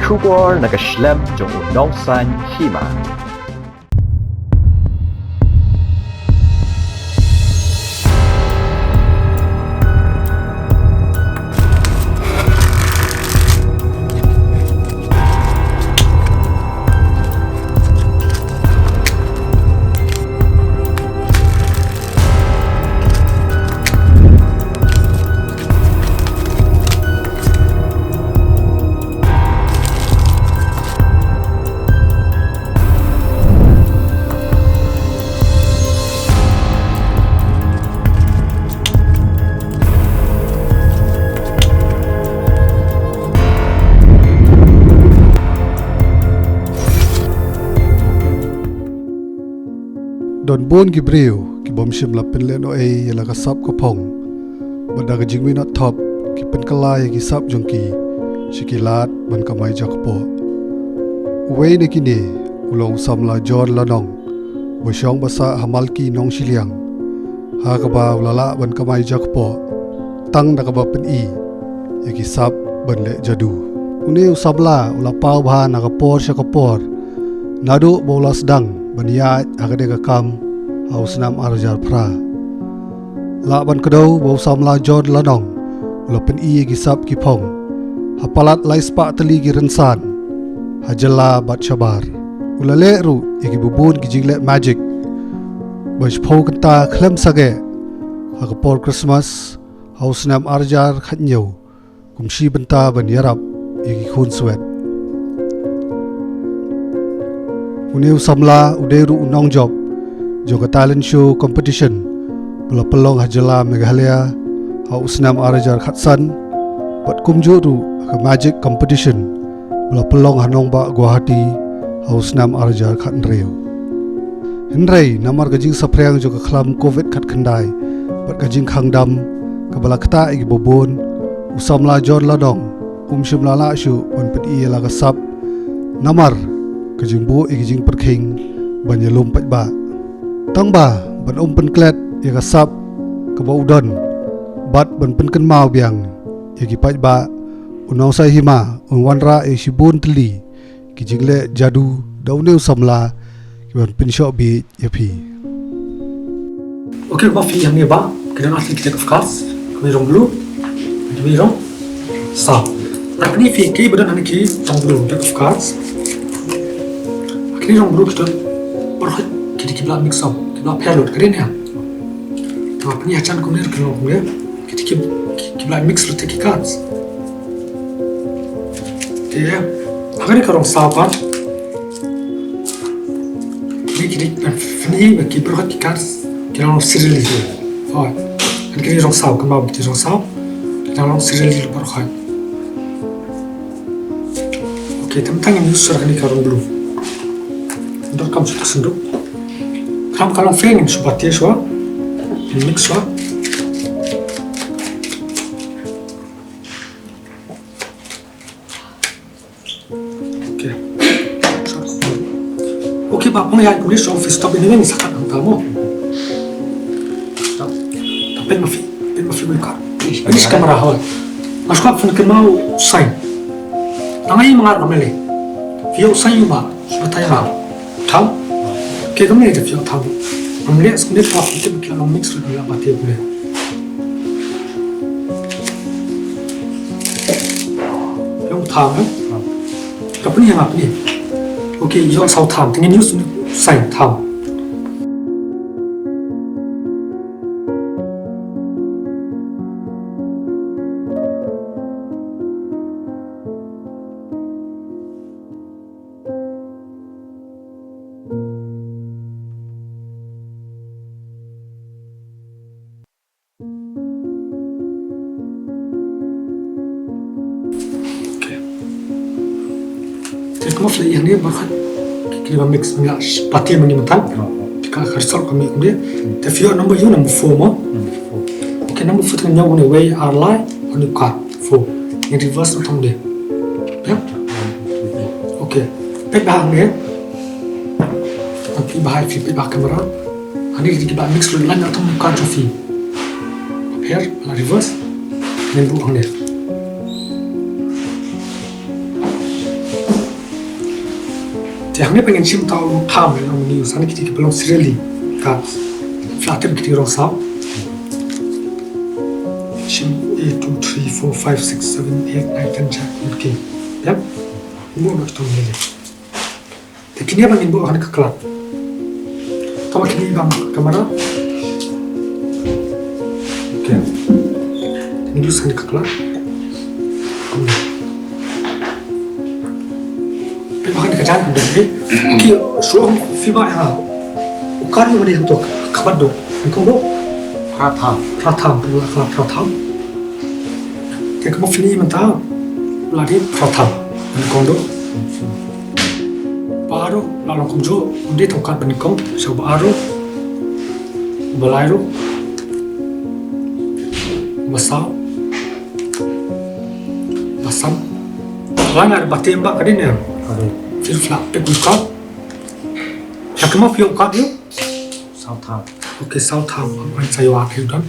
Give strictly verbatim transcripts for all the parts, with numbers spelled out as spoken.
Khubor na ka shlem jong u nongsaiñ hima. Don bun ki briew ki bym shym la pynlehnohei ïa la ka sap ka phong, bad da ka jingmih nongthop ki pynkylla ïa ki sap jong ki sha ki lad ban kamai jakpoh. Uwei na kine u long u samla John Lanong, uba shong ba sah ha Malki Nongshiliang, ha kaba u la lah ban kamai jakpoh tang da kaba pyni ïa ki sap ban leh jadu. Une u samla u la paw bha na ka por sha ka por, naduh ba u la sdang ban ïaid ha kane ka kam ha u snem ar hajar phra. Lah ban kdew ba u samla John Lanong u la pyni ïa ki sap ki phong ha palat lai spah tylli ki rynsan ha jylla bad shabar. U la leh ruh ïa kiba bun ki jingleh magic ba shiphew kynta khlem sangeh ha ka por Christmas ha u snem ar hajar khathynñiew, kum shi bynta ban ïarap ïa ki khun swet. Une u samla u dei ruh u nongjop jong ka talent show competition ba la pynlong ha jylla Meghalaya ha u snem ar hajar khatsan, bad kumjuh ruh ha ka magic competition ba la pynlong ha nongbah Guwahati ha u snem ar hajar khathynriew. Hynrei namar ka jingsaphriang jong ka khlam covid khatkhyndai bad ka jingkhang dam kaba la ktah ïa kiba bun, u samla John Lanong um shym la lah shuh ban pyni ïa la ka sap namar ka jingbuh ïa ki jingpyrkhing ban ïalum paidbah. Tang ba ban um pynklet ïa ka sap kaba u don bad ban pynkynmaw biang ïa ki paidbah, u nongsaiñ hima un wanrah ïa shibun tylli ki jingleh jadu da une u samla ki ban pynshoh bit ïa phi. Okay, kumba phi ïa hangne ba ki don ar tylli ki deck of cards, kine rong blue, kine rong saw. Ar kine phi ki ba don hangne ki rong blue deck of cards. Kine rong blue ki don baroh ki dei kiba la mix up, kiba la pher lut, ka dei ne em? Te ar kine ha jan kumne, kine rong kumne. Ki, ki, ki, ki la mix lut ki cards. Te ha kane ka rong saw pat, ki, ki, ki, ki baroh ki cards ki la long serially. Oh, kine ki rong saw, kynmaw, ki rong saw ki la long serially baroh. Okay, te mynta ngin use shuwa kane ka rong blue. Dor kam shuwa ka synduk. Khnang ba ka long fair ngin shu batai shuwa. Ngin mix shuwa. Okay. Okay, ba pang ïa kumne shuwa, phi stop ïa hangne, ngin sa kat hangta mo. Stop. Peit ma phi, peit ma phi wei ka. Finish camera hoi. Nga sngap phin kynmaw u saiñ. Tang ai ma nga ka mele. Phi ïoh u saiñ ba. Batai nga. Thaw. Ke kamne te phi ïoh thaw. Am le skum le thaw, te phi ïoh long mix le la batai le. Ïoh thaw, eh? Ka pyni nga pyni. Okay, ïoh saw thaw. Te ngin use u saiñ thaw. Okay. Te kumba phi la ïohi hangne baroh ki dei ba mix, nga la batai mynne mynta. Te ka result ka mih kumne. Te phi ïoh number, ïoh number four mo. Number four. Okay, number four te nga ïoh une wei ar lai, une ka four. Ngin reverse na tang de. Ya? Okay. Peit ba hangne. Peit ba ha, phi peit ba ha camera. Hangne ki dei kiba mix lut laiñ na tang ka jong phi. Pher, la reverse. Ngin buh hangne. Te hangne ba ngin shim tau tham, ngin use hangne kiti kiba long serially. Ka flat tip kiti rong saw. Shim A two three four five six seven eight nine ten jack. Okay. Yep. Mo no tong nile. Te kine ba ngin buh hangne ka club. Tau kine ba ka kamera. Okay. Te ngin use hangne ka club. Pynban ka jan ka dei. Ki shuwa phi ba ha. U kar ni wani hangto ka bad do. Ni kong do. Phra tham. Phra tham, pynban ka phra tham. Te ka mo phi ni mynta. La dei phra tham. Ni kong do. Ba aro, la long kumjuh, um dei tang u kar ba ni kong, sha ba aro. Ba lai aro. Ba saw. Ba san. Lang ar ba tem ba ka dei ne. Ka dei. Fil fla pe ku ka. Ka kama pio ka pio. Saw tham. Okay, saw tham. Ang sa yo a pio dan.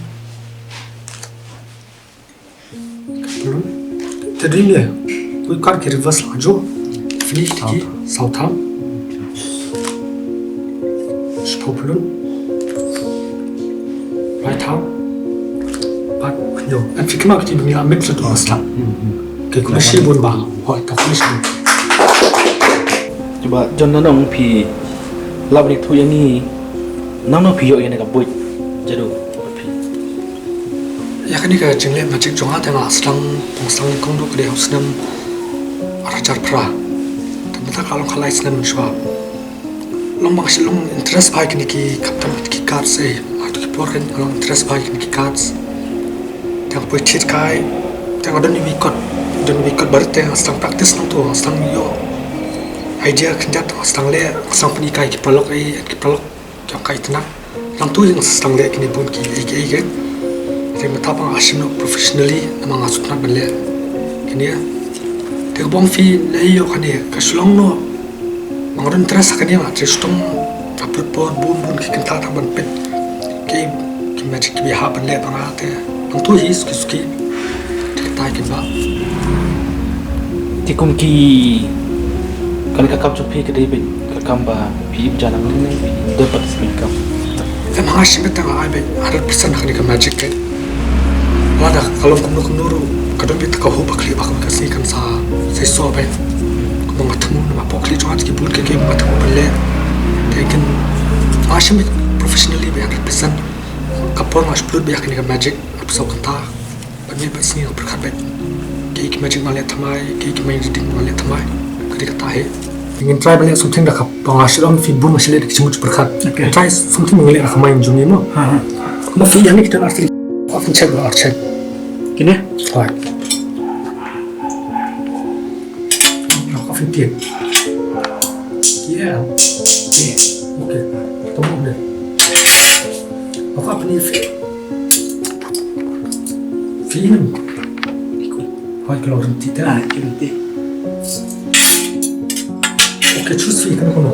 Te dei ne. Ku ka ki reverse la jo. Finish ki saw tham. Shiphew phlun. Lai tham. Pat, yo, an phi kynmaw kiti ba ngi la mix to a slap. Ke kumne shibun ba. Hoi, ka kumne shibun. Cuba, John, na nong phi lap ni thu ïa ngi. Nang nong phi ïoh ïa ne ka buit. Jadu. Ïa kane ka jingleh magic jong nga te nga sdang, pong sdang kong du ka dei ha u snem ar hajar phra. Te mynta ka long ka lai snem shuwa. Long ba nga shu long interest bha ïa kine ki khamtam ki cards ei. Mar tu ki por kan nga long interest bha ïa kine ki cards. Te nga poi thied kai. Te nga don iwei kot. Don iwei kot barit te nga sdang practice nangtu, nga sdang ïoh idea khyndiat, nga sdang leh, nga sdang pyni kai ki paralok ei, ki paralok. Jong ka itynnad. Nangtu hi nga sdang leh kine bun ki ei ki ei. Te mynta ba nga shim noh professionally namar nga sngewtynnat ban leh kine. Te ka bong phi leh ïoh kane ka shu long noh. Ba nga don interest ha kane nga te shu tang upload por bun bun ki kynta tang ban peit. Ki ki magic kiba hap ban leh ba nga te. Nangtu hi suki suki. Te tai kin ba. Te kum ki kane ka kam jong phi ka dei beit ka kam ba phi ïoh ja nang ne phi dei participate kam. Em ha nga shim beit tang ai beit hundred percent ha kane ka magic beit. Lada ka long kumno kumno ruh ka don beit ka hope ba khlieh ba ka sngi kan sa seisoh beit. Kumba nga thmu namar pok khlieh jong nga ki bun ki ki nga thmu ban leh. Te kin nga shim beit professionally beit hundred percent. Ka por nga shu pynlut beit ha kane ka magic. Episode kata. Ban mih ban sngi nga pyrkhat beit. Kaei ki magic nga leh thymmai, kaei ki mind reading nga leh thymmai. Ka dei kata hi. Ngin try ban leh something da ka pa nga shu long phi bun nga shu leh da ki jingmut pyrkhat. Okay. Try something ngin leh da ka mind jong ngi mo. Ha, ha. Mo phi ïa ni kita artist. Ka phin check ba check. Kine? Hoi. Ka phin tiek. Yeah. Yeah. Okay. Tunggu deh. Ka phin tiek. Phi ïa ni. Hoi, ka long rynti te. Ah, ka rynti. Okay, choose phi kane kumno.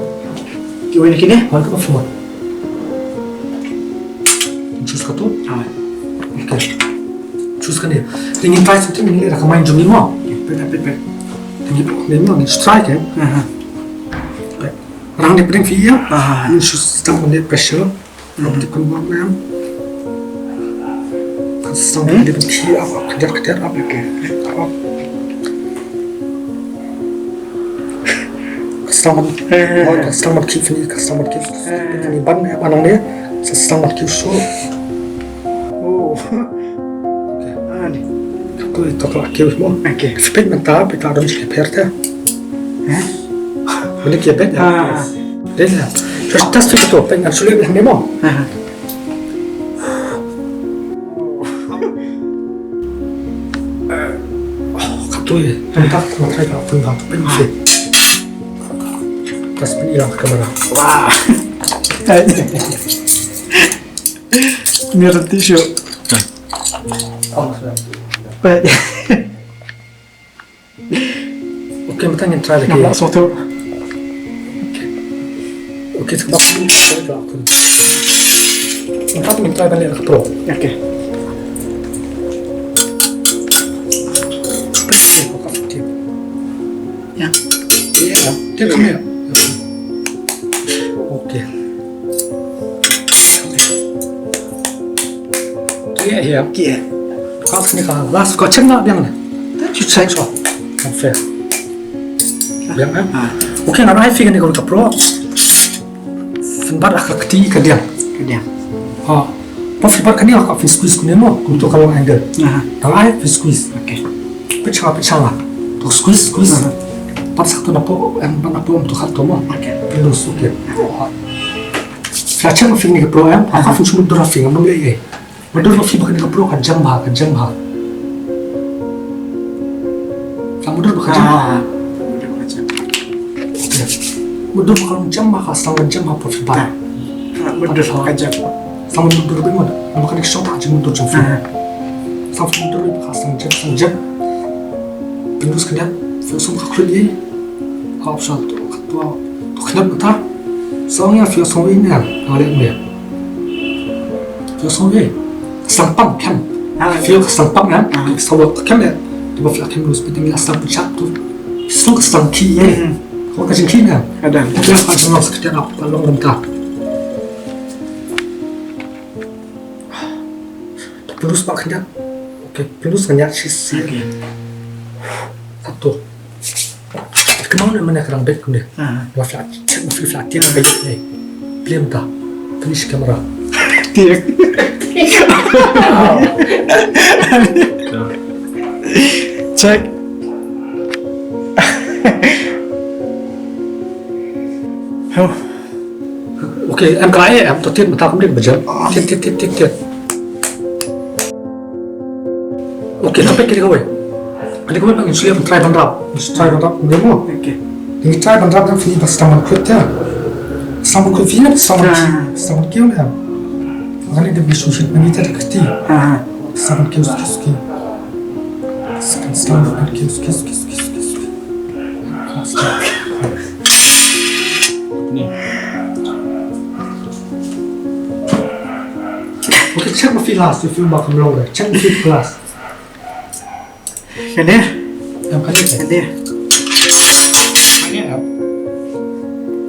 Ki wan kine? Hoi, ka phi mo. Choose kato? Ah. Okay. Choose kane. Te ngin try something, ngin leh da ka mind jong ngi mo. Peit, peit, peit. Te ngin, ngin mo, ngin try ke. Aha. Peit. Rang ni pdeng phi ïa. Aha. Ngin choose tang ne pressure. Rom te kun bang em. Ka sdang ban dei ban khih ap, ap, kder, kder, ap. Okay. Ap, ap. Ka sdang ban, eh, eh, oh, eh, ka sdang ban khih fini, ka sdang ban khih fini ban, eh, ban nang ne. Sa sdang ban khih shuh. Oh. Okay. Ah, ni. Ka tu i tok la khih mo. Okay. Spek mynta, peit la don shi pher te. Eh? Mane ki bet ya. Ah. Dei na. Terus tas tu tu, peit ngan shu leh hangne mo. Ah. Ka tu ye. Mynta ka try ka pun bang peit. Tas pyn ilang kamera. Wah. Ni rynti shuh. Oh, sudah. Peit. Okay, mynta ngin try lagi. Nampak suatu. Okay, sebab tu kita akan. Mynta ngin try balik ke pro. Okay. Seperti apa kau fikir? Ya. Iya, dia kena. Ki eh. Ka kane ka last ka chen na biang ne. Shu check. Ka fail. Biang eh. Okay, nga ai phi kane ka pro. Phin bat ha ka kti ka diang. Ka diang. Ha. Phi bat kane ka phin squeeze kumne mo. Kumto ka long angle. Tang ai phin squeeze. Okay. Pynshong pynshong. To squeeze squeeze. Pat sak to na po em pat na po em to khat to mo. Okay. Pynlus okay. Phi check phi kane ka pro em. Ha phin shu dur phi ngam le. Mutdur ba phi ba kane ka pro ka jam bha, ka jam bha. Ka mutdur ba ka jam. Ah. Mutdur ba ka long jam bha, ka sdang ka jam bha phi ba. Ah. Mutdur ba ka jam. Sdang mutdur ba mut. Ba kane ka shong ta jam mutdur jam phi. Ah. Sdang mutdur ba ka sdang jam, sdang jam. Pynlus ka diang, phi sum ka khlut ei. Ka option to, to, to khnep mynta. Song ïa phi song ei ne, nga leh ne. Phi song ei. Sdang pang khem. Ah. Phi ka sdang pang ne. Ah. Ka sdang pang khem ne. To ba phi khem lus pynting ïa sdang pang shap to. Song ka sdang ki ei. Hmm. Ko ka jingki ne. Ka dang. Phi ka jingki ne, ka dang ka long mynta. Pynlus ba khnep. Okay, pynlus ka ñiat shi shi. Okay. Satu. Kemau ne mane ka dang bek kumne. Ah. Ba flat, check ba flat tiang ba yuk ne. Blame ta. Finish camera. Tiang. Check. Oh. Okay, em ka ai em to tiet mynta kumne ba jam. Tiet tiet tiet tiet tiet. Okay, to pek kiri kawai. Kiri kawai ngi shu try ban rap. Ngi shu try ban rap kumne mo. Okay. Ngi try ban rap dan fini ba sdang ban kut ya. Sdang ban kut fini sdang ban sdang ban kiu ya. Ngani de bisu shit ngi ta kti. Ah. Sdang ban kiu ski ski. Sdang ban kiu ski ski ski ski. Ni. Okay, check ma phi last, if you mark long. Check ma phi last. Kane? Em kane. Kane. Kane em.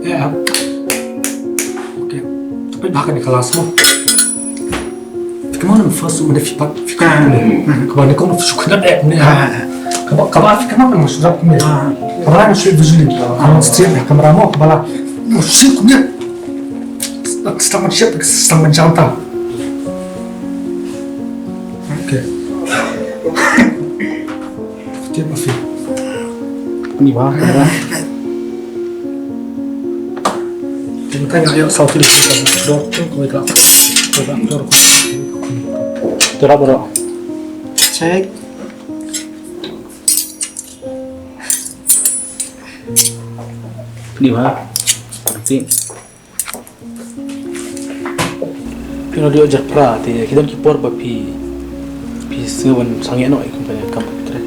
Eh, em. Okay. Tapi dah kane ka last mo. Come on, first, when if you back, if you come on, come on, come on, if you cannot act, ne. Come on, come on, if you come on, must rap, ne. Come on, shoot visually. Come on, straight, ne, camera mo, come on. No, shoot, ne. Stop, stop, shit, stop, jump down. Okay. Tiap masih. Ni ba, ya. Tentang ayo sauti dor tu kau tak. Kau tak dor. Terap bro. Check. Ni ba. Nanti. Phi nang dei u jar pra te ki don ki por ba phi, phi sngewbha ban sangeh noh ïa ki company kam phi trei.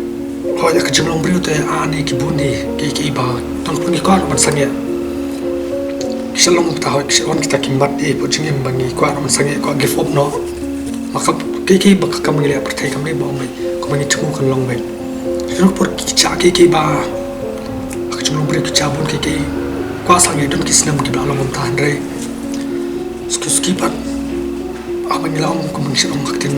Hooid, ïa ka jinglong briew te ani ki bun hi, ki, ki ba tang pun ki kwah ban sangeh. Ki sha long ta hooid, ki sha wan kita ki mat hi, put jingim ba ngi kwah ban sangeh, kwah give up noh. Ma ka ki, ki ba ka kam ngi leh pyrthei kam dei ba ong ba kumba ngi thmu kan long ba. Ki don por ki cha ki, ki ba ha ka jinglong briew ki cha bun ki, ki kwah sangeh, don ki snem ki ba long kumta hynrei suki suki pat haba ngi la ong kum ngi shu ong ha ka ktien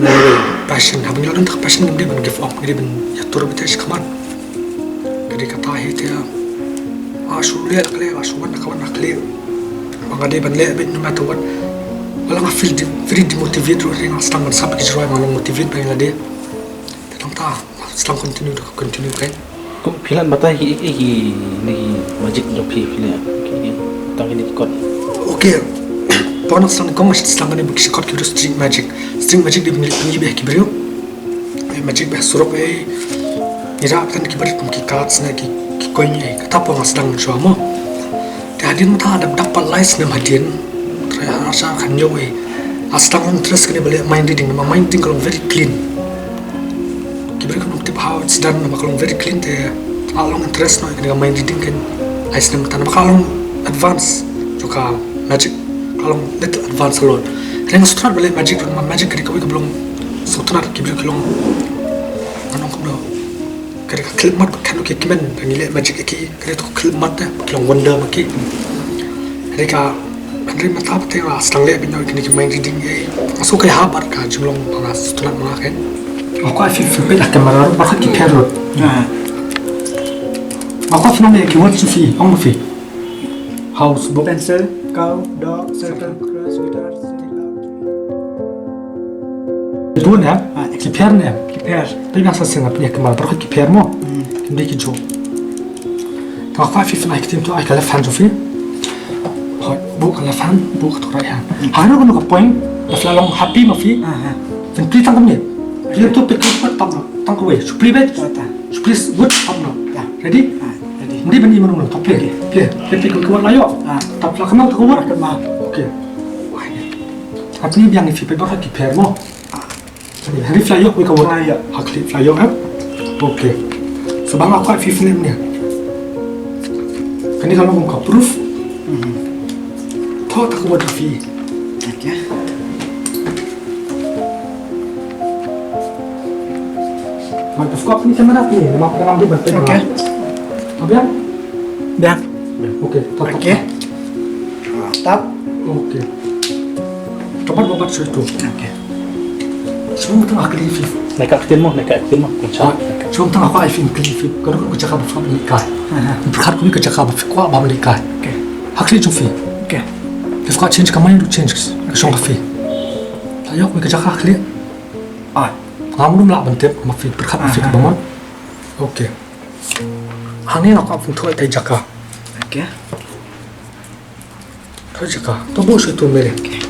passion, haba ngi la don ta ka passion ngim dei ban give up, ngi dei ban ïatur beit sha khmat. Ka dei kata hi te, ah, shu leh la ka leh, ah, shu wan la ka wan, la ka leh. Ba nga dei ban leh beit no matter what. Ba la nga feel de-, very demotivated ruh, nga sdang ban sap ki jingrwai, nga long motivate ba ngi la dei. Te nangta sdang continue da continue kein. Kum phi lah ban batai ki, ki, ki, ni ki magic jong phi, phi lah, ki, ki, tang kine ki chord. Okay. Pynban sdang, kong sdang kane ba ki chord ki briew string magic. String magic dei ba ngi leh beit ha ki briew. Eh, magic beit ha surok, eh. Ngi rah kan ki barit kum ki cards ne ki, ki coin, eh. Kata pynban sdang shuwa mo. Te hadien mynta dap dap pat lai snem hadien. Trai ha sha khañiew, eh. Nga sdang interest kane ba leh mind reading, namar mind reading ka long very clean. Ki briew kim tip how it's done, namar ka long very clean te nga long interest noh ïa kane ka mind reading kein lai snem mynta namar ka long advance jong ka magic, ka long little advance halor. Hynrei nga sngewtynnat ba leh magic ruh namar magic ka dei kawei kaba long sngewtynnat, ki briew ki long, ngan ong kumno, ka dei ka khyllipmat ba khein, okay, kmen ba ngi leh magic ïa ki. Ka dei to ka khyllipmat, eh, ba ki long wonder ma ki. Hynrei ka, ka Ri mata pate nga sdang leh bino kini ki mind reading eh. Aso kai ha bad ka jinglong ba nga sdang ma nga ken. Aku ai feel feel peit ha camera ruh ba ki pher lut. Ah. Aku ai feel ki word su fi, ong ma fi. House, book. Pencil, cow, dog, circle, cross, guitar, stick, out. Itu ne? Ah, ki pher ne? Ki pher. Peit na sa sing apni ki mal, baroh ki pher mo. Hmm. Kim dei ki jok. Tang ka fi fnai ki tim tu ai ka left hand jong fi. Hoi, buh ka left hand, buh ka tu right hand. Hmm. Hanu kanu ka point, da fla long happy ma fi. Ah, ah. Then please tang kamni. Dia tu pick up tang tang kawei. Supli bet. Ta, ta. Supli wut tang no. Ya. Ready? Ah, ready. Ndi bani manu no. Tap play. Okay. Play. Play pick up kawat layo. Ah. Tap fla kamang tu kawat. Kamang. Okay. Apni biang ni fi peit baroh ki pher mo. Hari fly yok wi ka word. Fly yok. Ha khlieh fly yok, eh? Okay. Sa ba nga kwah fi film ni. Kani ka long kum ka proof. Mhm. Thoh ta ka word fi. Okay. Microscope ni camera ni, nama pernah ambil bantu. Okay. Apa ya? Dah. Okay, tap, tap, okay. Tap. Okay. Kapan babat situ. Okay. Sum tang akli fi. Neka aktin mo, neka aktin mo. Kuncha. Sum tang aku ai fi akli fi. Kalau aku cakap ba fi ni kai. Aha. Berkat kami ke cakap ba fi kuat ba ni kai. Okay. Akli jong fi. Okay. Fi kuat change kamai tu change. Sum ka fi. Tayo kami ke cakap akli. Ah. Ngam lum lah ban tip ma fi berkat ma fi ke bangun. Okay. Hangne nga kwah pynthut ïa ka jaka. Okay. Ka jaka. To buh sha tu mere. Okay.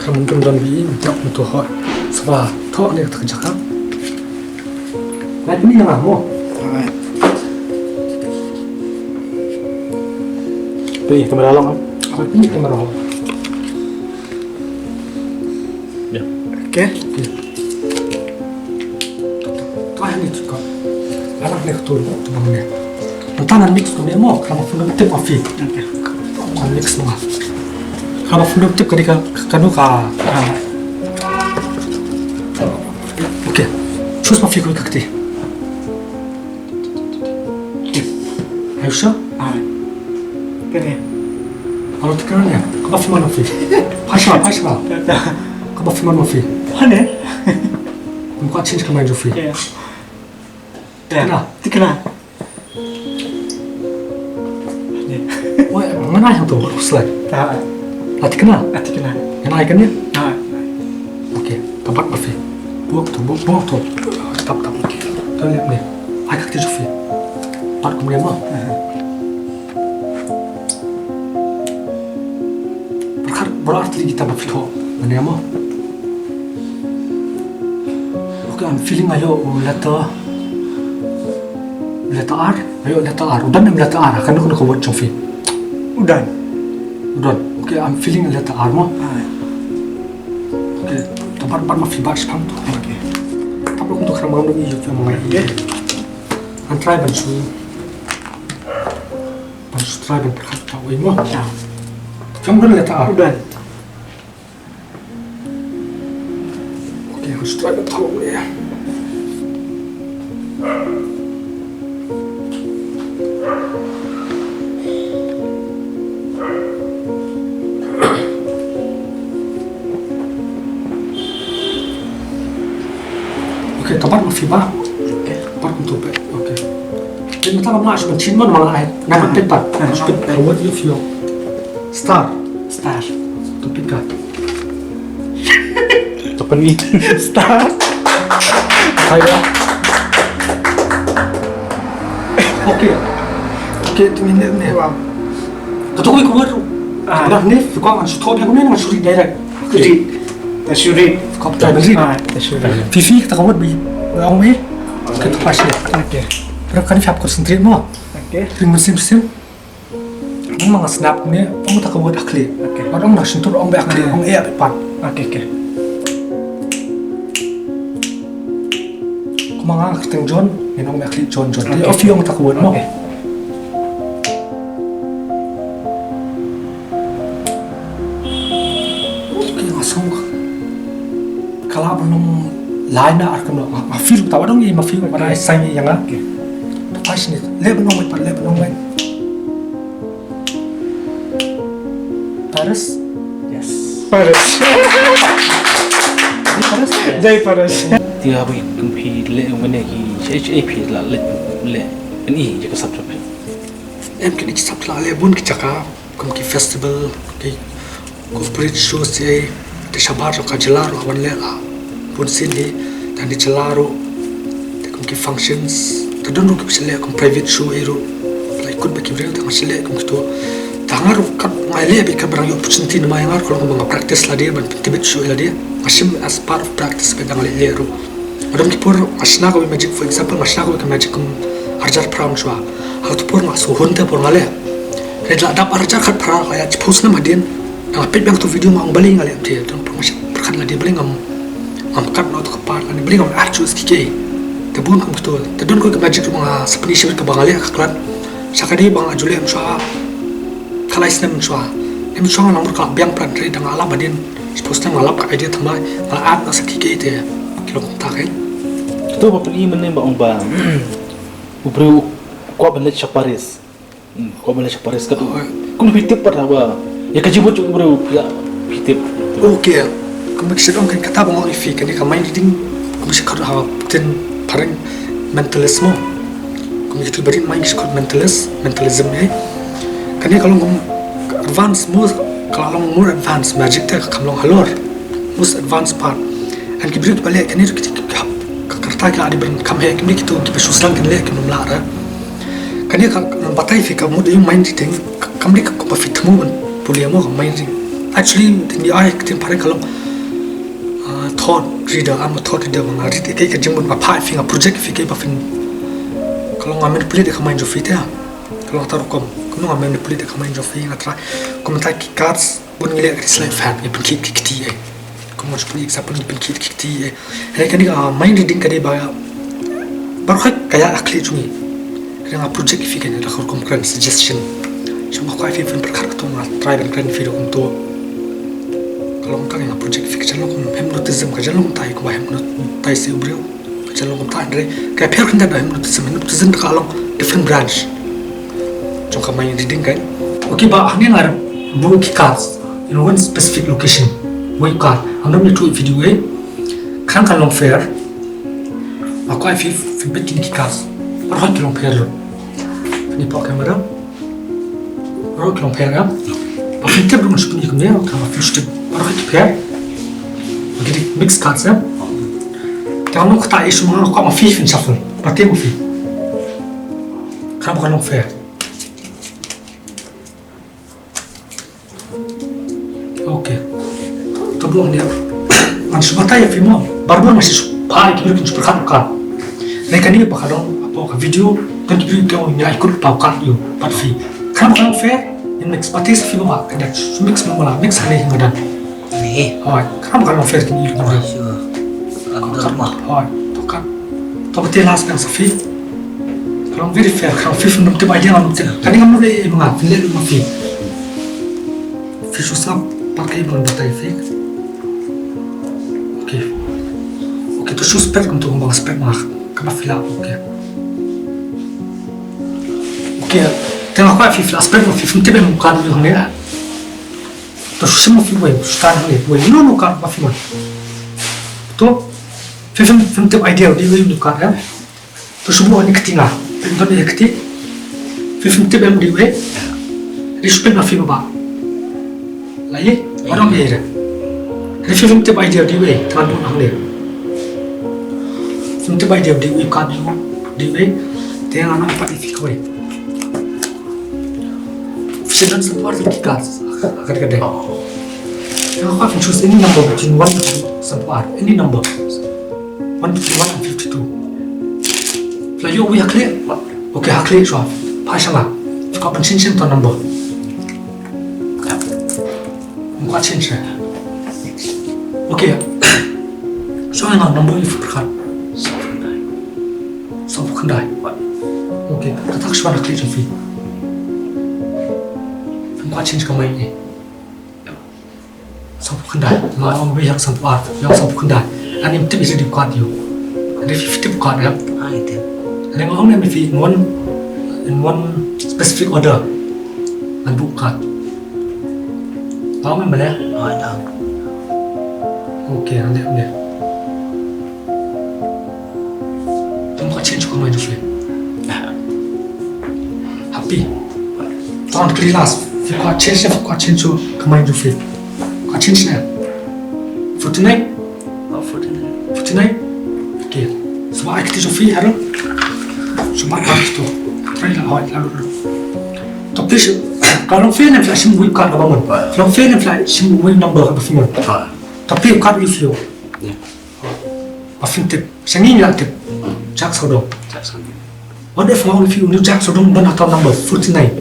Ka mun tum don bi in tap pynthut hot. Saba thot ne ka jaka. Nai pini nga mo. Alright. Pini kamera long am. Pini kamera long. Ya. Okay. Ka ni tu ka. Anak ni ketul tu bang ni. Entah nan mix tu ni mo, kalau pun tip ma fi. Okay. Kan mix ma. Kalau pun tip ka di ka kanu ka. Okay. Choose ma fi ka kti. Are you sure? Ai. Kane. Alo tikna ne. Kaba fi man ma fi. Pasha, pasha. Kaba fi man ma fi. Hane. Kum ka change ka mind jong fi. Ya. Tikna. Tikna. Hane. Wai, mana yang tu slide. Ta. Atikna. Atikna. Yang ai kan ya? Ah. Okay. Tabat ma fi. Buak tu, buak, buak tu. Tap, tap. Tu lihat ni. Ai kak tisu fi. Pat kum lema. Berkat berat lagi kita berfitho. Mana mo? Okay, I'm feeling ayo letter. Letter R. Ayo letter R. Udan em letter R. Kan aku nak buat jong fi. Udan. Udan. Okay, I'm feeling letter R mo. Ah. Okay, tabat bat ma fi bat spang tu. Okay. Tap lo tu kram ngam dong iyo tu mengai. Okay. An try ban su. Ban su try ban perkat ta wei mo. Ya. Jom kan letter R. Udah. Okay, aku su try ban ta wei. Okay, tabat ma fi ba. Okay. Tabat kum tu pe. Okay. Jadi mata kam lah, cuma chin mon malah ai. Nang pet pat. Pet kawat you feel. Star. Star. Tu pet ka. Tepen ni. Star. Hai ba. Okay. Okay, tu minit ni. Wow. Kata kau ikut baru. Ah. Kau dah ni, kau akan shoot dia kau ni, ngan shoot direct. Shoot. Ta shoot. Kau tak beri. Ah, ta shoot. Fifi kata kau buat bi. Orang ni. Kita pas ni. Okay. Berapa kali siap concentrate mo? Okay. Ring mesin mesin. Memang snap ni, ong ta ka word akli. Okay. Ong na shintur ong be akli, ong e pat. Okay, okay. Kuma nga kyrteng John, ngin ong be akli John, John. Okay. Ofi ong ta ka word mo. Okay. Okay, nga song. Kala ba nong line na ar kano. Ma feel ta wadong i ma feel ba na sign i yang a. Okay. Pas ni, le ba nong mai pat, le ba nong mai. Paris. Paras. Jai Paras. Te haba kum phi leh mane ki H A P la leh, leh pyni ïa ka sap sap. Em, kine ki sap la leh bun ki jaka, kum ki festival, ki corporate shows, te shabar ruh ka jylla ruh wan leh la bun sien hi, tang ki jylla ruh, te kum ki functions, te don ruh ki ba shu leh kum private show ei ruh, la kut ba ki briew te nga shu leh kum kito. Te nga ruh kat nga leh bad ka ba dang ïoh opportunity namar nga ruh ka long ba nga practice lade ban pyntbit shuh ïa lade, nga shim as part of practice bad dang leh leh ruh. Nga don ki por nga shna kawei magic, for example nga shna kawei ka magic kum arhajar phra mynshuwa. Ha kato por nga sngewhun te por nga leh. Hynrei la dap arhajar khatphra, la ïa shiphew snem hadien, nga peit biang kato video, nga ong balei nga leh te, te por nga shu pyrkhat lade balei ngam, ngam kat noh kato ka part lane balei ngam add shuh ïa kiei kiei. Te bun kum kito, te don kawei ka magic ruh ba nga sa pyni shibit kaba nga leh ha ka klat. Sa ka dei ba nga ju leh mynshuwa ka lai snem mynshuwa. Hynrei mynshuwa nga nang mut ka la biang pat, hynrei da nga lap hadien shiphew snem nga lap ka idea thymmai, nga add noh sa kiei kiei te ki long kumta kein. Kato ba pyni mynne ba ong ba u briew u kwah ban leit sha Paris. Hmm, kwah ban leit sha Paris kato. Oi. Kum phi tip pat haba ïa ka jingmut jong u briew phi, phi tip. Okay. Kum ba ki shu ong kein kata ba nga ong ïa phi kane ka mind reading, kum ba shu khot ha ka ktien phareng mentalism mo. Kum ba ki tip ba rit mind ki shu khot mentalist, mentalism eh. Kane ka long kum advance mo, ka la long more advanced magic te, kam long halor. Most advanced part. And ki briew kiba leh kane ruh ki, ki, ki hap ka kyrta, ki la dei ban kham heh, kine kito kiba shu sdang kin leh, kim lah re. Kane ka, ngan batai phi ka mut ïa u mind reading, ka, kam dei ka, kaba phi thmu ban pule mo ka mind reading. Actually, tang ïa ai ka ktien phareng ka long, ah, thought reader, I'm a thought reader, ba nga read ïa kaei ka jingmut, nga phah ïa phi, nga project ïa phi kaei ba phin, ka long nga manipulate ïa ka mind jong phi te. Ka long kata rukom, kumno nga manipulate ïa ka mind jong phi, nga try, kumta ki cards, bun ngi leh ka sleight of hand, ngi pynkit ki kti eh. Kum nga shu pyni example, ngi pynkit ki kti eh. Hynrei kane ka mind reading ka dei ba, baroh ka ïa ka khlieh jong ngi. Hynrei nga project ïa phi kane da ka rukom kren suggestion. Shu nga kwah ïa phi phin pyrkhat kato, nga try ban kren ïa phi da kumto. Ka long kane nga project ïa phi, ka jan long kum hypnotism, ka jan long kumta ïa kumba hypnotize ïa u briew. Ka jan long kumta, hynrei ka pher khyndiat da hypnotism, hypnotism ka long different branch jong ka mind reading kein. Okay, ba hangne nga buh ki cards in one specific location. Wei card, ngam dei ban ïathuh video eh. Khnang kan long fair, nga kwah ïa phi phin peit kine ki cards. Baroh ki long fair lut. Phin ïa pok camera. Baroh ki long fair, eh? Ba phin tip ruh ngan shu pyni kumne, ka ba phin shu tip. Baroh ki fair. Ba ki dei mix cards, eh? Te nga ong kata issue, nga kwah ma phi phin shuffle. Ba tip ma phi. Khnang ba kan long fair. Okay. To bloh ne. Ngan shu batai ïa phi mo. Barabor ngan shu phah ïa ki briew kin shu pyrkhat ïa u card. Hynrei kane ba ka long hapoh ka video, don ki briew ki ong ïa i kut pa u card ïa u pat phi. Khnang ba ka long fair, ngin mix, batai sa phi ba ka dei shu mix mo, la mix hangne hi madan. Ni. Hooid, khnang ba ka long fair kin ïa u. Sure. Ka dor ma. Hooid, to card. To batai last kan sa phi. Ka long very fair, ka long phi phin ym tip idea, ngam tip. Kane ngam leh ïa ma nga, phin leh lut ma phi. Phi shu sngap pat kaei ba ngan batai phi. Okay. Okay, to shu spread kumto kumba nga spread ma nga. Kaba phi lah, okay. Okay, te nga kwah phi phi lah spread ma phi, phim tip em u card u dei hangne. To shu shim ma phi uwei, shu tan hangne, uwei, uno uno u card ba phi mon. To, phi phim, phim tip idea u dei uwei u card, eh. To shu buh ha kane ka kti nga. Peit, don ha kane ka kti. Phi phim tip em u dei uei. Hynrei shu peit ma phi ba. La ïohi? Ba dang ïohi re. Hynrei phi phim tip idea u dei uei. Te ngan buh hangne. Phim tip idea u dei uei, ka dei u dei uei. Te ngan ong pat ïa phi kawei. Phi don san phew ar ki cards ha ka dei ka dei. Te nga kwah phin choose any number between one to san phew ar. Any number. One between one and fifty-two. Phi la ïoh uwei ha khlieh? Okay, ha khlieh shuwa. Phah sha nga. Phi kwah ban change to number? Ym kwah change re. Okay. Shu ai nga number ïa phi pyrkhat. Sawphew khyndai. Okay, kata ka shu wan ha khlieh jong phi. Ym kwah change ka mind ne. Sawphew khyndai. Nga ong ba ïa sawphew ar, ïa sawphew khyndai. Ani ym tip ïa u dei u card ïa u. Ani phi tip u card ïa u. Ani nga ong ne phi in one, in one specific order. Ngan buh u card. Nga ong ne ma ne? Okay, hangne, hangne. Tang ka change ka mind of it. Happy. Tang ka last. Fi ka change, fi ka change ka mind of it. Ka change ne. Forty-nine? Oh, forty-nine. Forty-nine? Okay. Sma ai kti Sophie, haro? Sma ai kti. Try la, hoi, la, la. Tapi shi, ka long fail ne flash sim wave card ka ba mon. Long fail ne flash sim wave number ka ba fi mon. Tapi card use lo. Ba fin tip. Sha ngi ngi la tip. Jack Sawdong. Jack Sawdong. What if one of you knew Jack Sawdong don hato number forty-nine?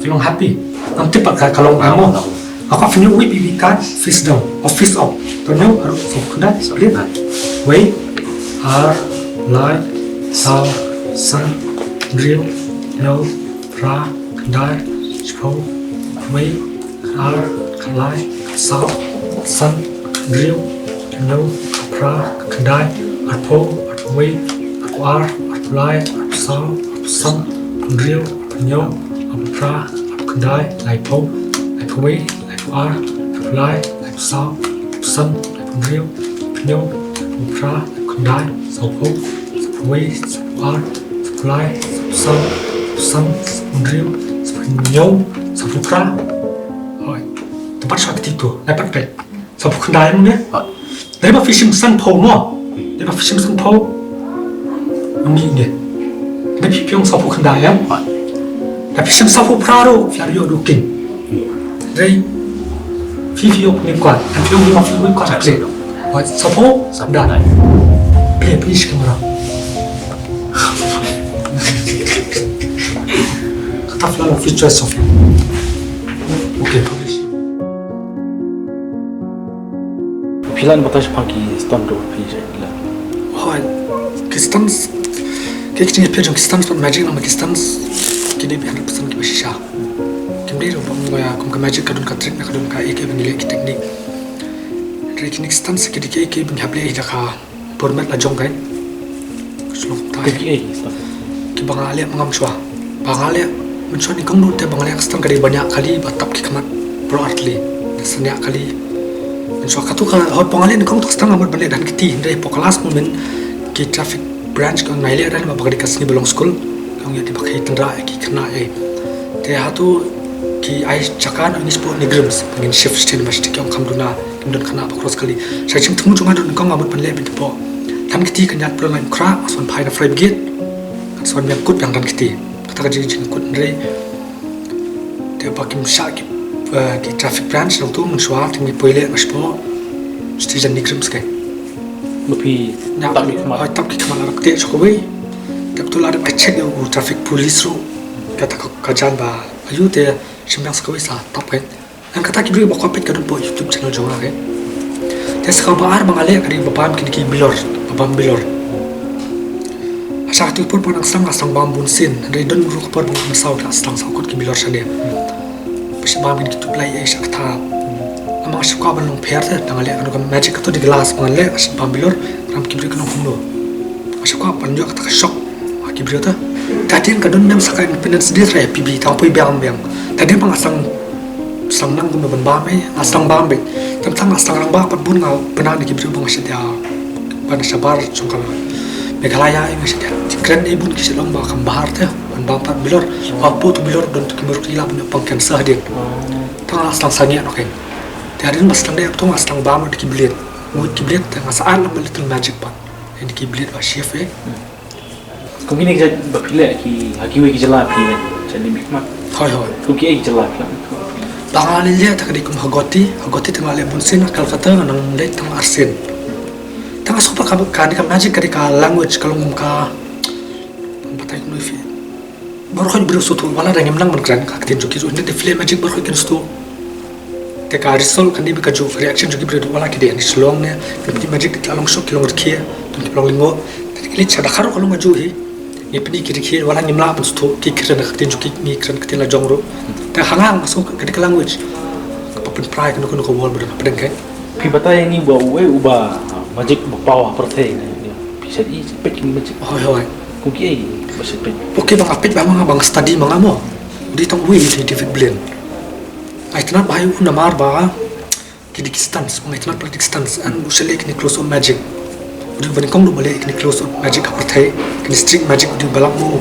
Feeling happy. Ngam tip pat ka long amo. Ako fin ïoh wei bi bi card face down or face up. To know aro so kunda split. Wei. Ar, lai, saw, san, hynriew, hynñiew, phra, khyndai, shiphew, wei, ar, khatlai, khatsaw, khatsan, hynriew, hynñiew, phra, khyndai, arphew, arphew wei, arphew ar, arphew lai, arphew saw, arphew san, hynriew, hynñiew, arphew phra, arphew khyndai, laiphew, laiphew wei, laiphew ar, laiphew lai, laiphew saw, laiphew san, laiphew hynriew, laiphew hynñiew, laiphew phra, laiphew khyndai, sawphew, sawphew wei, sawphew ar, sawphew lai, sawphew saw, sawphew san, sawphew hynriew, sawphew hynñiew, sawphew phra. Hoi. Te pat sha kti tu, lai pat peit. Sawphew khyndai mo ne? Hoi. Dei ba phi shim sanphew mo? Dei ba phi shim sanphew? Ngi ngi. Dei phi phi ong sawphew khyndai em? Hoi. Dei phi shim sawphew phra ruh, phi la ïoh duh king. Dei phi phi ong ni kwat, phi ong ni ma phi ong kwat. Hoi, sawphew khyndai. Play, please, camera. Kata phi la long phi choice of. Okay, publish. Phi lah ban batai shaphang ki stunt ruh phi sha ki la. Hoi, ki stunts, ki ki jingïapher jong ki stunts bad magic, namar ki stunts ki dei beit hundred percent kiba shisha. Kim dei ruh ba ong ba kum ka magic ka don ka trick, na ka don kaei kaei ba ngi leh, ki technique. Hynrei kine ki stunts ki dei kaei kaei ba ngi hap leh hi da ka por met la jong ka. Shlong tai. Ki, eh, ki stunt. Kiba nga leh ma ngam shuwa. Ba nga leh mynshuwa nyngkong ruh te ba nga leh ka stunt ka dei ban ïa kali ba tap ki khmat baroh artylli. Sa ïa kali. Mynshuwa katu ka, hoi, ba nga leh nyngkong tu ka stunt nga mut ban leh da ka kti, hynrei hapoh ka last moment ki traffic branch ka ong nai leh da, namar ba ka dei ka sngi ba long skul. Ka ong ïa ki ba khie tynrah, ïa ki khynnah, eh. Te hato ki ai jaka na ngi sport NEIGRIHMS, ba ngin shift shisien ba shisien ki ong kham duna. Kim don khynnah ba cross kali. Sa jingthmu jong nga don nyngkong nga mut ban leh beit hapoh. Tang kti ka ñiad pura lai mukhrah, nga sa wan phai na fire brigade. Nga sa wan biang kut biang tang kti. Kata ka jing jingkut hynrei. Te ba kim shah ki, eh, ki traffic branch nangtu mynshuwa, te ngi poi leh nga shapoh station NEIGRIHMS ke. Ba phi tap ki khmat. Hoi, tap ki khmat la rap te sha kawei. Te to la rap check ïa u traffic police ruh. Kata ka, ka jan ba ayu te shim biang sa kawei sa tap ke. Nang kata ki briew ba kwah peit ka don hapoh YouTube channel jong nga, okay? Te sa kaba ar ba nga leh ka dei ba bam kine ki bilor, ba bam bilor. Ha sha katu ka por ba nga dang sdang nga sdang bam bun sien, hynrei don ruh ka por ba nga dang saw, nga sdang saw kut ki bilor shane. Ba shu bam kine ki tub light ei sha kata. Namar nga shu kwah ban long pher te, tang nga leh ka don ka magic katu dei glass ba nga leh, nga shu bam bilor, ram ki briew ki long kumno. Nga shu kwah ban ïoh kata ka shock ha ki briew te. Te hadien ka don biang sa ka Independence Day trai ha P B, tang poi biang biang. Te hadien ba nga sdang, sdang nang kumno ban bam ei, nga sdang bam beit. Te tang nga sdang rangbah pat bun, nga bna na ki briew ba nga shait ïa, ba na shabar jong ka Meghalaya ei, nga shait ïa kren ei bun, ki shait long ba kam bha te ban bam pat bilor. Ba hapoh tu bilor don tu ki muruk ila ban ïoh pang cancer hadien. Tang nga sdang sangeh noh kein. Te hadien ba sdang dei tu nga sdang bam na ki blade. Mut ki blade te nga sa add lang ba little magic pat. Ïa ki blade ba shift ei. Kum kine ki jait ba phi leh ki, ha kiwei ki jylla phi leh, jait lim khmat. Hoi, hoi. Kum kiei ki jylla phi leh? Ba nga leh leh te ka dei kum ha Guwahati, ha Guwahati te nga leh bun sien, ha Kolkata nga nang leh tang arsien. Te nga sngewbha ka, kane ka magic ka dei ka language ka long kum ka, ban batai kumno ïa phi. Baroh ki briew sngewthuh, wat la da ngim nang ban kren ka ktien jong ki ruh, hynrei te phi leh magic baroh kin sngewthuh. Te ka result kan dei beit kajuh, ka reaction jong ki briew ruh, wat la ki dei ha Shillong ne, ki pynmih magic ki la long shock, ki long rkhie, ki long lyngngoh. Te ki leit sha Dhaka ruh ka long kajuh hi. Ngi pynmih ki rkhie, wat la ngim lah ban sngewthuh, ki kren ka ktien jong ki, ngi kren ka ktien la jong ruh. Te ha nga nga sngew ka dei ka language kaba pynpra ïa kano kano ka wall ba don hapdeng ka. Phi batai ïa ngi ba uei uba magic ba paw ha pyrthei ne. Phi shait i, peit ki magic. Hoi, hoi. Kum kiei ba shait peit. Okay, ba nga peit ba ma nga, ba nga study ma nga mo. Dei tang uwei, dei David Blaine. Nga itynnad bha ïa u namar ba Ki dei ki stunts, ba nga itynnad palat ki stunts, un u shah leh kine close up magic. U dei uba nyngkong ruh ba leh kine close up magic ha pyrthei, kine street magic u dei uba lak mo.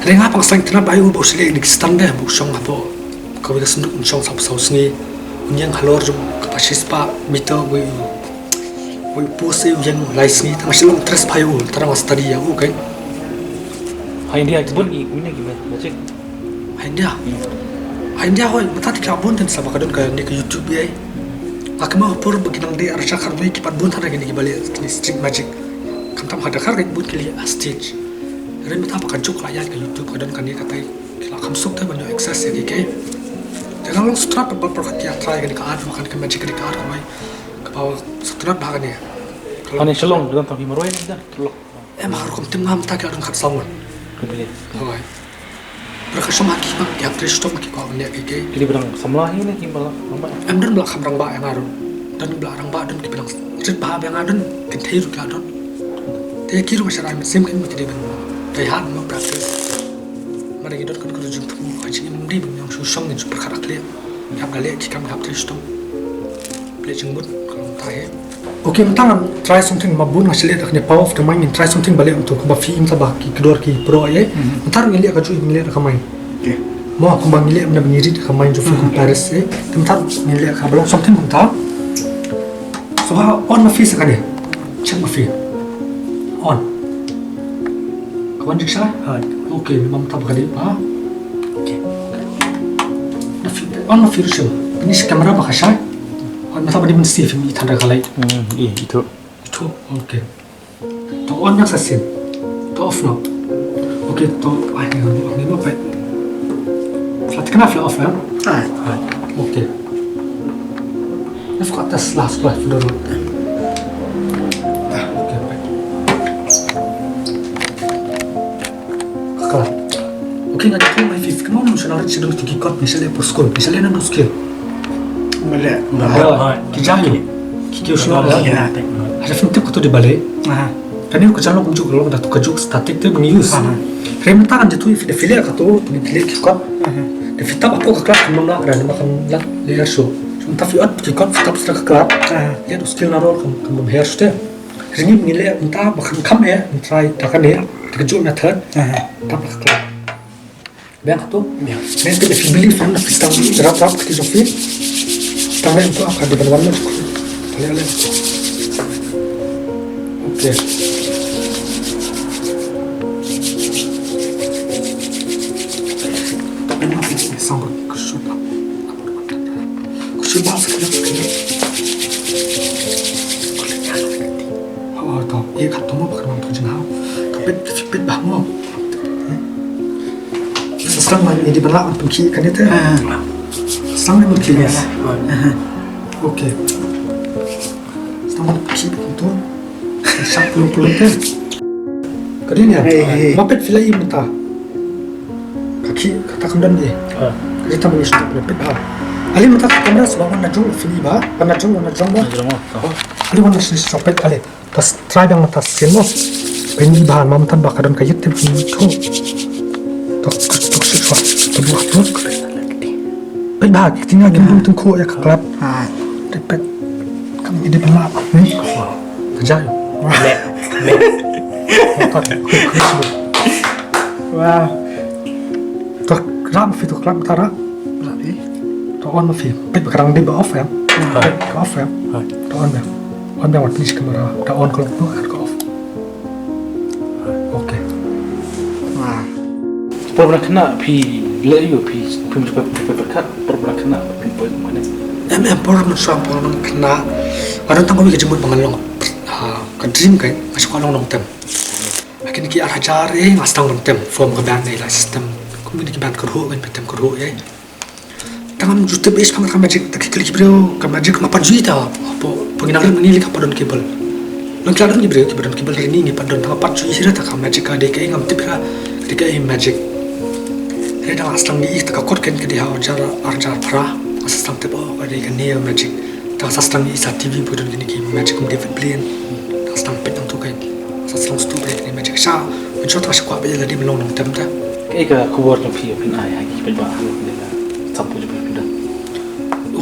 Hynrei nga pat nga shu itynnad bha ïa u ba u shah leh kine ki stunt de, ba u shong hapoh kawei ka synduk un shong saw saw sngi. Un ïeng halor jong kaba shispah meter, wei u, wei u post u ïeng lai sngi, tang nga shu long interest bha ïa u, tang nga study ïa u kein. Ha India ki bun ki, ki bun ki magic. Ha India. Hmm. Ha India hooid, mynta te ki la bun tang sa ba ka don kane ka YouTube ïa. Nga kynmaw ha por ba ki nang dei arhajar khatwei ki pat bun tang kine kiba leh kine street magic. Khamtam ha Dhaka ki bun ki leh ha stage. Hynrei mynta ba ka juk la ïaid ka YouTube ka don kane katai. Ki la kham suk te ban ïoh access ïa ki. Te nga long sngewtynnat ba pyrkhat ïa try kane ka art, ba kane ka magic kane ka art kawei. Kaba sngewtynnat ba kane. Kane Shillong, don tang phi marwei ne da? Shillong. Em, ha rukom tim nga mynta ki la don khatsaw ngut. Kane. Hooid. Ba ka shong ha ki ba ki hap trei shitom ki kwah ban leh ki ki. Ki dei ba dang samla hi ne ki ba la rangbah? Em, don ba la kham rangbah ïa nga ruh. Don ba la rangbah, don kiba dang rit bha ïa nga, don kynthei ruh ki la don. Te ki ruh nga shah rai mynsiem kein ba ki dei ban dei hard ban practice. Mar ki don ka jingthmu, ka jingim, ym dei ban ïeng shu shong ngin shu pyrkhat ha khlieh. Ki hap da leh ki kam, ki hap trei shitom. Leh jingmut ka long ta hi. Okay, mynta ngan try something ba bun nga shu leh da kane power of the mind, ngin try something ba leh kumto kumba phi, mynta ba ki kdor ki pro ïa. Mhm. Mynta ruh ngin leh kajuh, ngin leh da ka mind. Okay. Mo, kumba ngin leh mynta ba ngin rit da ka mind jong phi, mhm, kum Paris ïa. Te mynta ruh ngin leh kaba long something kumta. So ha on ma phi sa kane. Check ma phi. On. Ka wan jingshai? Hooid. Okay, mynta ba ka dei ba. Okay. Na phi, on ma phi ruh shu. Pynïaid sha camera ba ka shai. Hooid, mynta ba dei ban save, phi i than da ka light. Hmm, i, itu. Itu, okay. To on ïa sa sien. To off noh. Okay, to, ai, ni, ni, ni, ni, peit. Sa thikna phi la off, eh? Ai. Ai, okay. Let's go test last life dulu. Ah, okay, peit. Ka khlad. Okay, nga jakhlia ma phi, kumno ngin sa nang rit sha don kito ki chord, ngin sa leh por skul, ngin sa leh naduh skul. Balei? Balei? Ki jia ïa u. Ki kiew shuwa. Balei? Haba phim tip kato dei balei. Aha. Kane ka jia long kumjuh, ka long da kato kajuh static te ba ngi use. Aha. Hynrei mynta kan jaithuh ïa phi, da phi leh kato, phi leh ki chord. Aha. Da phi tap hapoh ka khlad kam lah, da ma kan lah leh shuh. Mynta phi ot ki chord, phi tap sha ka khlad. Aha. Leh naduh skul naduh kam, kam bym her shuh te. Hynrei ngi leh mynta ba kham kham eh, ngi try da kane, da kajuh method. Aha. Tap ka khlad. Biang kato? Biang. Biang kato, phi believe, na phi tang rap rap kti jong phi. Tang leh to, ka dei ban wan. Leh leh. Okay. Sound ko shuh ba. Ko shuh ba, sa kena, sa kena. Oh, to. Ïa ka to mo, ba ka nang to jinghaw. To peit, peit ba mo. Sa sdang ma ngi dei ban lah ban pynkhih kane te. Ha. Sa sdang ban pynkhih. Yes. Ha. Okay. Sa sdang ban pynkhih to. Sa sdang pynkhih te. Ka dei ne? Hey, hey. Ma peit phi la i mynta. Ka khih kata kam don ne. Ha. Ka dei tam ngi sdang pynkhih peit ha. Ale mynta ka kamera sa wan na jong phi ba. Wan na jong, wan na jong ba. Na jong ba. Oh. Ale wan na sini sa peit ale. Try biang mynta sien mo. Peit bha, ma mynta ba ka don ka ïit te phi tho. Tok, tok, tok, tok, tok, tok. Peit bha, ki kti nga kim dum tyngkhuh ïa ka khlad. Ah. Te peit. Kam i dei pynlap. Hmm? Ka jia. Leh. Leh. Tok, tok, tok. Wow. Tok, rap phi tok, rap mynta rap. Rap, eh. To on ma phi. Peit ba ka dang dei ba off em. Hai. Peit ka off em. Hai. To on em. On em, wat pynïaid sha kamera. Da on ka long tu, ka off. Okay. Wah. Por ba dang khynnah phi leh aïu, phi, phim ju pyrkhat, por ba dang khynnah phin poi kumne? Em, em, por mynshuwa, por ba dang khynnah. Nga don tang kawei ka jingmut ba ngan long, ha, ka dream ka, nga shu kwah long nongtem. Ha kine ki ar hajar, eh, nga sdang ban tem, form ka band ne, la system. Kum kine ki band kyrhuh, ngan pyntem kyrhuh, eh. Tang ngam ju tip eish pang ka magic, te ki kylli ki briew, ka magic nga pat ju i ta, hapoh, hapoh ngi nang rit ngi leh ka pat don cable. Long ki la don ki briew, ki pat don cable, ri ngi ngi pat don, tang nga pat ju i hi ruh ta ka magic ka dei kaei ngam tip hi ruh, ka dei kaei magic. Hynrei tang nga sdang i ta ka kot kein ka dei ha ar hajar, ar hajar phra, nga sdang tip, oh, ka dei kane magic. Tang nga sdang i sa T V ba don kine ki magic kum David Blaine. Tang nga sdang peit nangtu kein. Nga sdang sngewthuh ba dei kane magic sha. Mynshuwa tang nga shu kwah ba ïa lade ban long nongtem te. Kaei ka khubor jong phi phin ai ha ki paidbah ha kane ka samphu jong phi phin don? U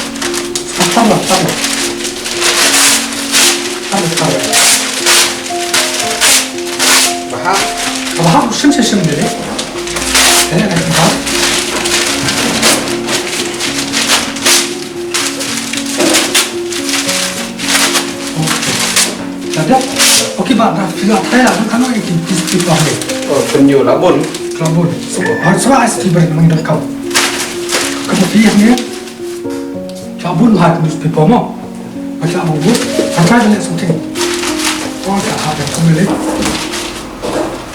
Tar la, tar la. Tar la, tar la. Ba hap. Ba hap, shim, shim, shim, de, de. Eh, eh, ba hap. Lada, okay, ba, da, phi la thrai la, kan, kan, ki, ki, ki, pa, hai. Oh, pynïoh la bun. La bun. So, ah, so, ah, sti ber, mang dang kau. Ka phi ne? La bun, ha, newspaper mo. Ba, la bun, bun. Kan, kan, le, something. Oh, ka, ha, ka, something, le.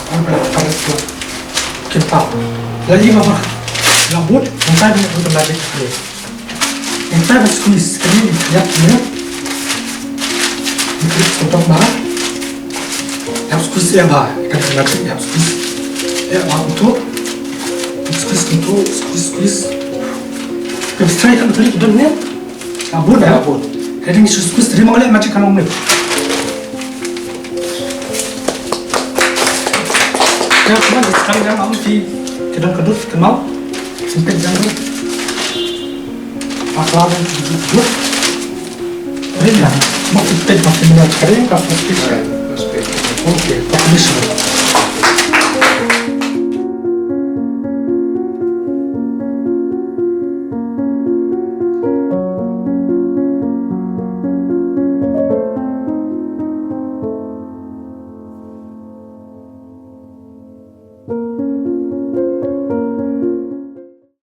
Kan, kan, kan, le. Kita. La, i, ba, ba. La bun, kan, kan, le, kan, kan, le. Ynda ba squeeze, kane ïa ïap ne. Ïa ïap squeeze ba. Ïap squeeze ïa ba. Kan ïa ïap squeeze. Ïa ba kumto. Squeeze kumto, squeeze, squeeze. Ïap straight kan tuli don ne. Abun ya. Abun. Kane squeeze tadi ma leh magic kan ong ne. Ïa, kumne, sekarang ïa, am, ki, ki don ka dud, ki mau. Sempit ïa, am. Akla, am, ki dud. Rin ïa, ma, ki peit, ma, ki minot, kare, ka first page. Ah, first page. Okay, ka first page.